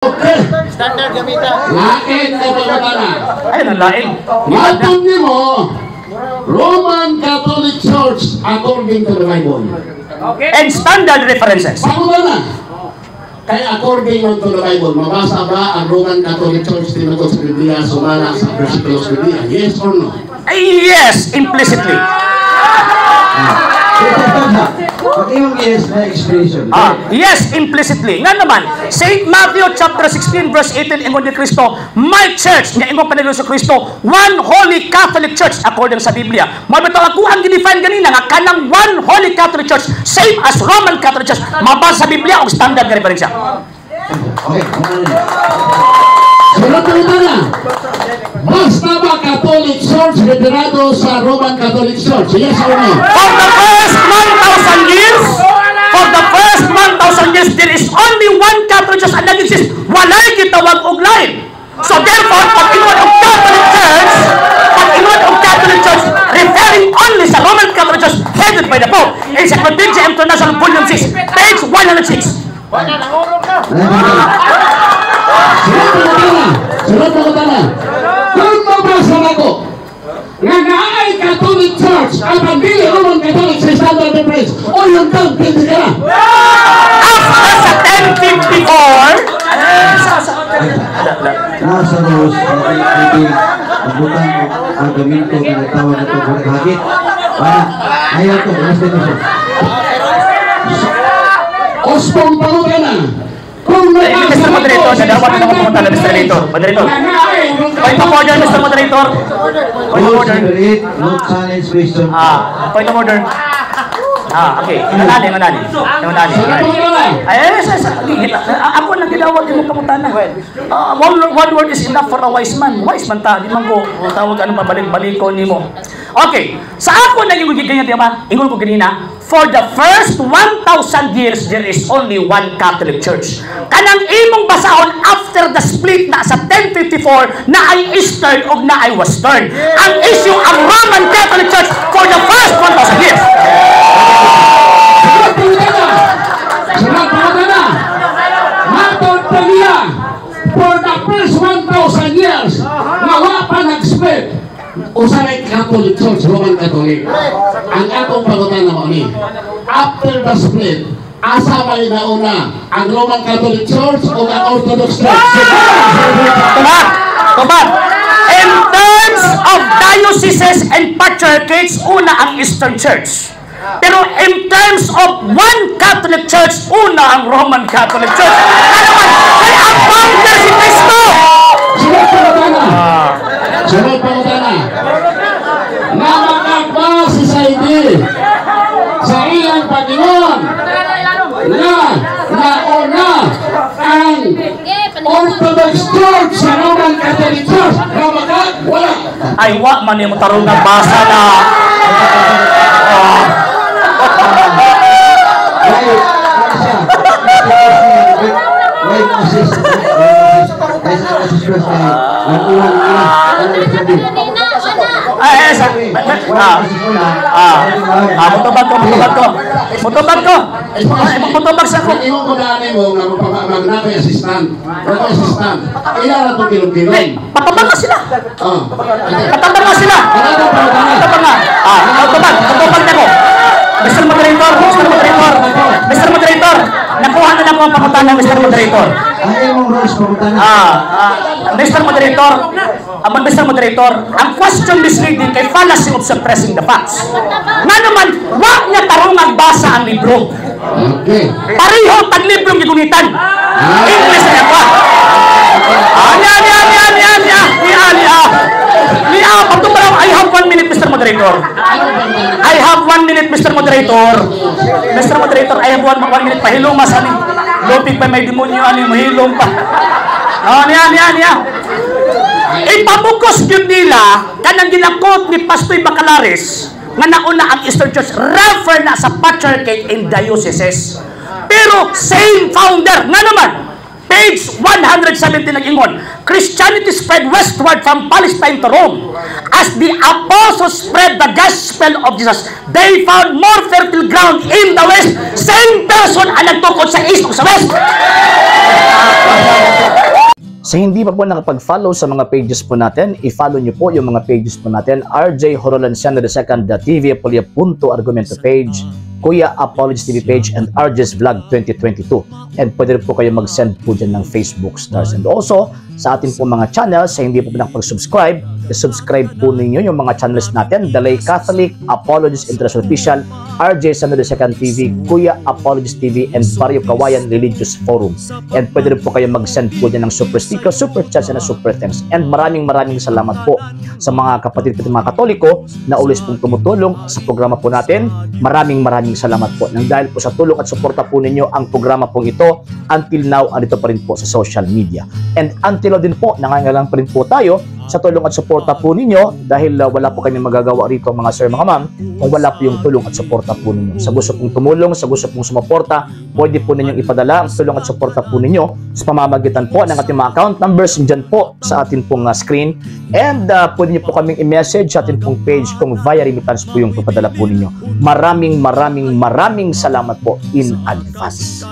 Okay. Standard gamitan. Lain na pangutana. Ayun ang lain. Matod nimo, Roman Catholic Church according to the Bible. And standard references. Pangutana. Kaya according to the Bible, mabasa ba ang Roman Catholic Church tinuod sa Biblia sumala sa versikulo sa Biblia? Yes or no? Ay, yes, implicitly. Pag iyong yes na explanation. Ah, yes, implicitly. Nga naman, St. Matthew chapter 16 verse 18, ingon ni Kristo, "My church," nga ingon pa ni Jesu Kristo, one holy Catholic Church according sa Biblia. Mao bitaw ako ang gidefine ganina nga kanang one holy Catholic Church same as Roman Catholic Church, mabasa sa Biblia og standard nga referensya. Okay, ano na? Sunod pangutana. Basta ba Catholic Church referado sa Roman Catholic Church? Yes or no? For the first 1,000 years, for the first 1,000 years, there is only one Catholic Church ang nag-exist. Walay gitawag og lain. So therefore, pag ingon og Catholic Church, pag ingon og Catholic Church, referring only sa Roman Catholic Church headed by the Pope, Encyclopedia International Volume 6, page 106. Wala, nangurong ka. Sunod pangutana. Sunod pangutana. Kung mabasa nako nga naay Catholic Church apan dili Roman Catholic sa standard reference, o yung kang pwede ka na. After sa 1054, Nasa rules, pwede magbutang og argumento nga nagtawag na ito hagit. Wala. Ayaw to, mas dito siya. Usbong pangutana. Kung Eh, mabasa Mr. Moderator, nako sa nadawat na ako standard pangutana, Mr. Moderator. Moderator. nga naay Roman Point of order, Mr. Moderator. Point of Rules order. number 8, no challenge question. Ah, point of order. Ah, okay. Nganani, nganani. Nganani. Sunod pangutana. Ay, ay, sa, ako lang gidawat imong pangutana. Ah, one word is enough for a wise man. Wise man ta, di man ko tawag ano pabalik-balik ko nimo. Okay, sa ako na yung giganyan, di ba? Ingon ko ganina, for the first 1,000 years, there is only one Catholic Church. Kanang imong basahon after the split na sa 1054 na ay Eastern o na ay Western. Ang issue ang Roman Catholic Church for the first 1,000 years. Sunod pangutana. Sunod pangutana. Matod pa niya, for the first 1,000 years, nga wa pa nag-split, usa ray Catholic Church, Roman Catholic. Ang akong pangutana mao ni, after the split, asa may nauna, ang Roman Catholic Church o ang Orthodox Church? Tubag! Tubag! In terms of dioceses and patriarchates, una ang Eastern Church. Pero in terms of one Catholic Church, una ang Roman Catholic Church. Ano man? Kaya ang founder si Cristo! Sunod pangutana. Sunod pangutana. Nga makakba si Saidi sa iyang Panginoon nga nauna ang Orthodox Church sa Roman Catholic Church. Nga maka wala. Ay, wa man yung tarong nga basa na. Why, ano siya? Why assist? Why assist first kay ang una, ano sabi? Ay, ay, sa, ah, ah, ah, mutubag ko, mutubag ko. Mutubag ko. Ay, mutubag sa ko. Ang ingon ko na mo nga magpamag assistant. Pero assistant. Ila ra to kilom-kilom. Hey, patabang na sila. Oh. Patabang na sila. Patabang na. Ah, patubag, patubag na ko. Mr. Moderator, Mr. Moderator, Mr. Moderator, nakuha na nako ang pangutana, Mr. Moderator. Ang imong rules pangutana. Ah, ah, Mr. Moderator, Mr. Moderator, ang question misleading kay fallacy of suppressing the facts. Nga naman, wa niya tarong magbasa ang libro. Okay. Pareho tag librong gigunitan. English na pa. Ah, niya, niya, niya, niya, niya, niya, niya. Niya, pagtumaraw, I have 1 minute, Mr. Moderator. I have 1 minute, Mr. Moderator. Mr. Moderator, I have one minute. Pahilom mas ani. Lupig pa may demonyo ani, mahilom pa. Ah, niya, niya, niya. Ipamukos gyud nila kanang ginakot ni Pastoy Bacalares nga nauna ang Eastern Church, refer na sa patriarchate in dioceses. Pero same founder nga naman. Page 170 nag-ingon, "Christianity spread westward from Palestine to Rome. As the apostles spread the gospel of Jesus, they found more fertile ground in the west." Same person ang nagtukod sa east o sa west. Sa hindi pa po nakapag-follow sa mga pages po natin, i-follow nyo po yung mga pages po natin. RJ Horolanciano II, TV Apolia Punto Argumento page, Kuya Apologies TV page, and RJ's Vlog 2022. And pwede rin po kayo mag-send po dyan ng Facebook stars. And also, sa ating po mga channels, sa hindi po nakapag-subscribe, i-subscribe po ninyo yung mga channels natin: The Lay Catholic, Apologies International Official, RJ Samuel II TV, Kuya Apologies TV, and Barrio Kawayan Religious Forum. And pwede rin po kayo mag-send po dyan ng super sticker, super chats, and super thanks. And maraming maraming salamat po sa mga kapatid ko, mga Katoliko na always pong tumutulong sa programa po natin. Maraming maraming salamat po. Nang dahil po sa tulong at suporta po ninyo, ang programa pong ito until now andito pa rin po sa social media. And until now din po, nangangailangan pa rin po tayo sa tulong at suporta po ninyo dahil wala po kami magagawa rito, mga sir, mga ma'am, kung wala po yung tulong at suporta po ninyo. Sa gusto pong tumulong, sa gusto pong sumuporta, pwede po ninyong ipadala ang tulong at suporta po ninyo sa pamamagitan po ng ating mga account numbers dyan po sa atin pong screen. And pwede niyo po kaming i-message sa atin pong page kung via remittance po yung papadala po ninyo. Maraming maraming maraming salamat po in advance.